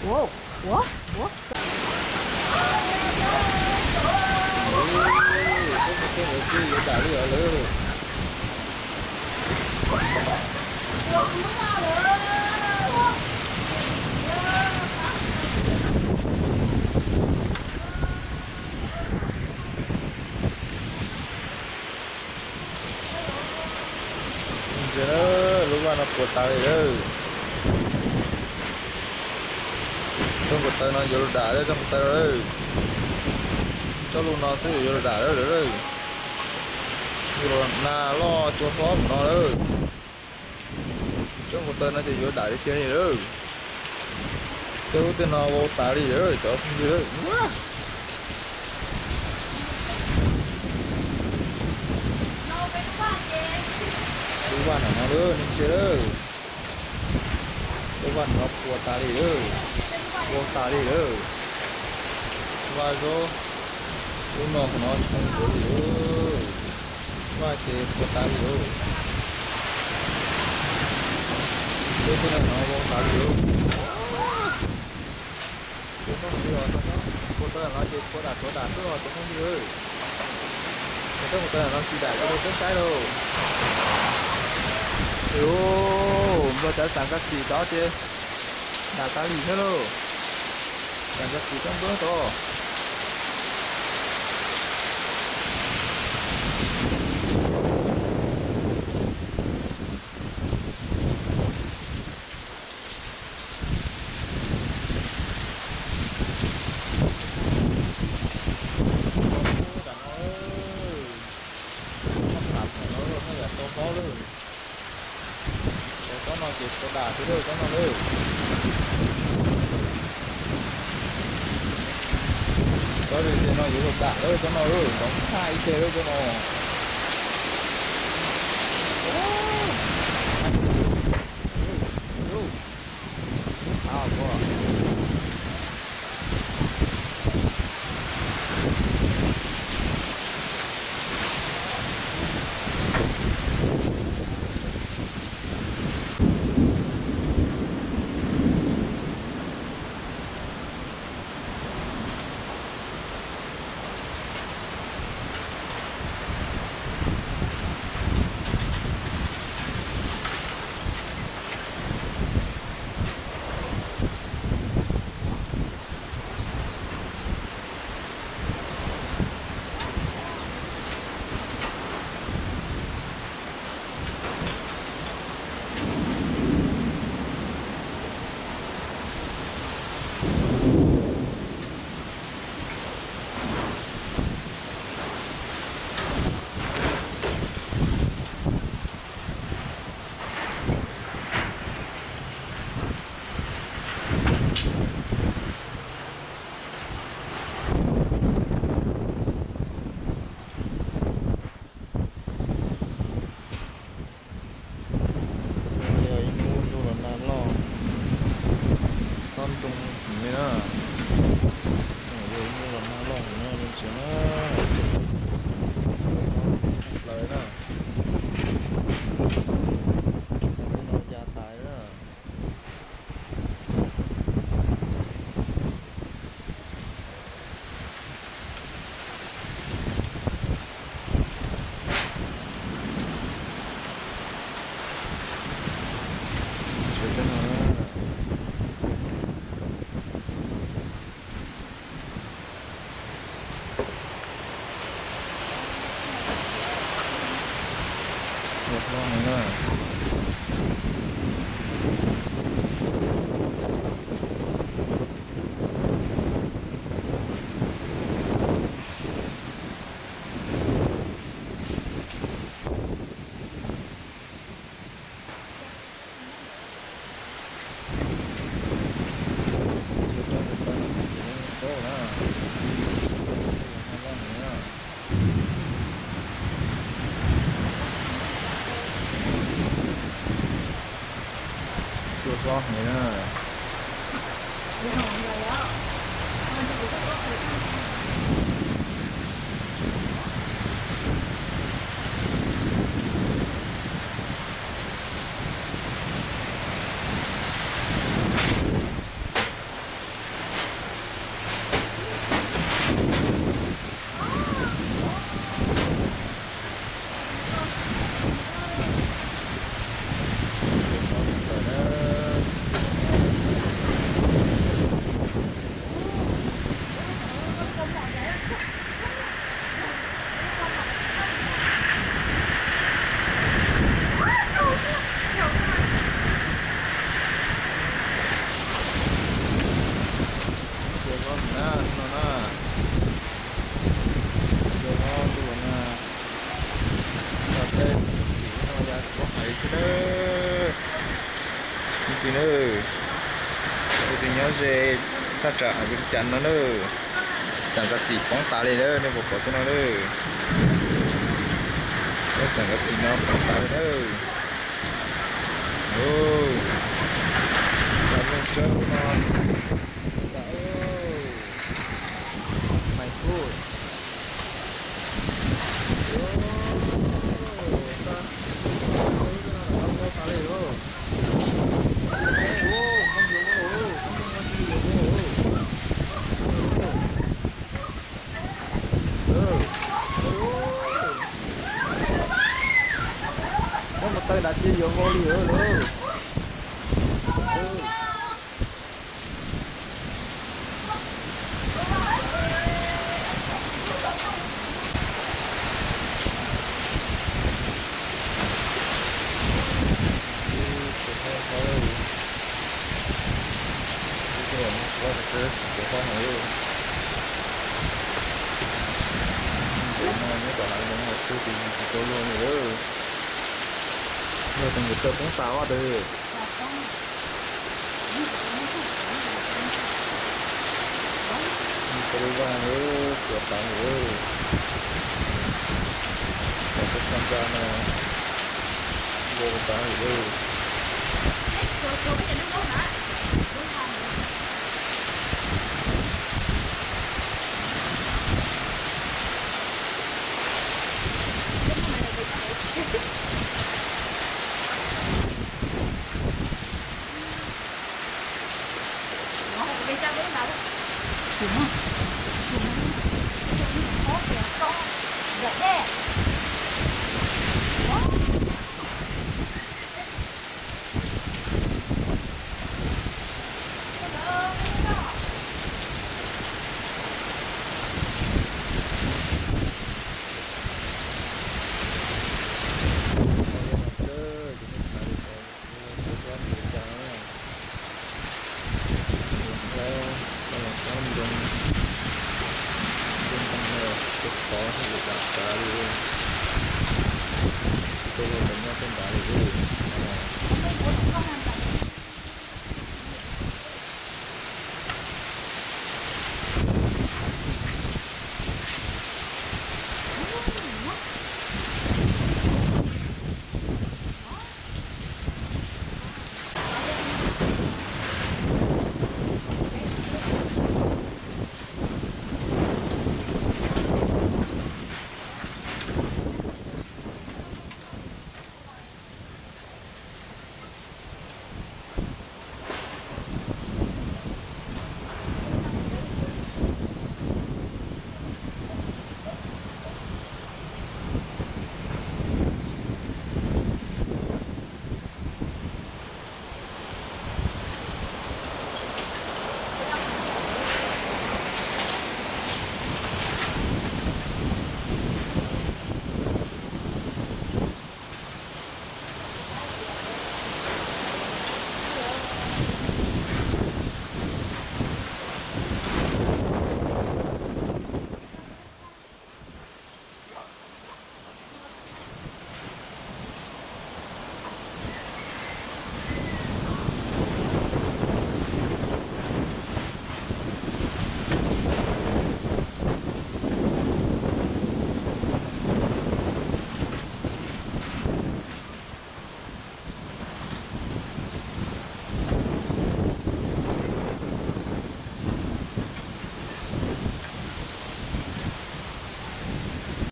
Ua, ua, ua. Teb mus teb ntawd twb yuav dam li os lawm. Lub vaj no puas tas li lawm. Tsob npua taw no yuav los dam lawm, tsob npua taw no lawm. Tsob lub no xwb yuav los dam lawm lawm. Yuav los nag loj cua hlob mus no lawm. Tsob npua taw no ces yuav dam li tiag li lawm. Tej ub tej no vau tas li lawm cov phooj ywg lawm. Lub vaj no no lawm nej ntsia lawm. Lub vaj no puas tas li lawm. Vau tas li lawm. Vaj zaub lub no qhov no tsis tau ntxuav li lawm. Vaj ces puas tas li lawm. Lub tej no no vau tas li lawm. Cua hlob heev li os, cua taw no ces tshuav dam tshuav dam xwb os cov phooj ywg. Cov tsob npua taw no tsis dam rau peb saib lauj. Ua, nplog cov xam kas xim tod ces dam tas li thiab lauj. Xam kas xim tsob nploog tod. Tam no, tam no yam tau hlob lawm. Cov tsob no ces tshuav dam xwb lawm tsob no lawm. Tsob ze ze no yuav luag dam lawm tsob no lawm, ntxoov tshaj ib teg lawm tsob no. Yog ib hnub ntuj los nag loj, xob ntoo heev li na. Yog ib hnub los nag loj heev no nej ntsia na. Plaws na. Hnub no ya tas na. Ua hlob heev na. Cua tsob npua taw no ces yeej paub na, nag loj heev na. Cua hlob heev na. Yog kuv hais xwb na, ib tug na, tus twg nyob ze thaj tsam hav zoov cas no na, xeem Kav Xim poob tas li na, nej puas pom tej no na, xeem Kav Xim no poob tas li na. Ua, lub no, tas, hais kuj, tas li os. Muab mus taw nrad ces yuav vau li lawm. Ntawm no nyob tom hav zoov no xwb ces tsis tau luag li. Luag tus nkawd taw poob tas os tes. Tau li vaj lawm, tuav tas lawm. Cov txhua txhua ntxa no vau tas lawm. Tsis tau luag ntawm nyob tej nrad li os.